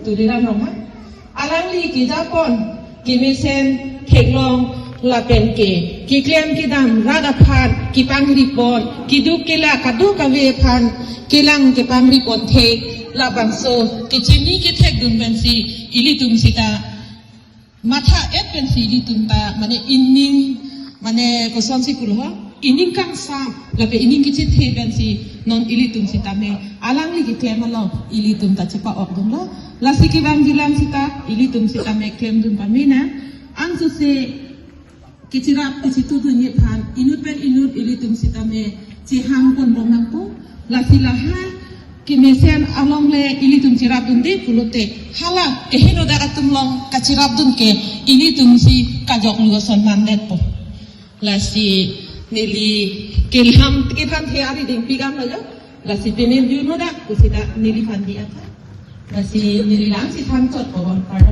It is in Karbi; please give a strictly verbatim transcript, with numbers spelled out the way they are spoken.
Tuliram Ronghang. Alangli kejapon, kemesen theklong lapen ke keklem kedam rat aphan kepangripon, keduk kelak kadokave aphan kelang kepangripon thek, labangso kechini kethekdun pensi ilitum sita matha-et pensi ilitum ta mane ining, mane kosonsi pulo ho, ining kangsam lapen ining kechethe pensi non ilitum sitame alangli keklem along ilitum ta chepa-okdunlo. Lasi kevangjilang sita ilitum sitame klemdun pame nang. Ansose kechirap kechetudunji aphan inut pen inut ilitum sitame chehangpon bom nangpo. Lasi lahai kemesen along le ilitum cherapdunde pulote, hala kehenodak atum along kachirapdun ke ilitum si kajok lo son mandet po. Lasi neli kelam kethan the ari dingpi kam lajo. Lasi pini juno dak kusita neliphan di apa. Lasi neli lang si than chot po bang par.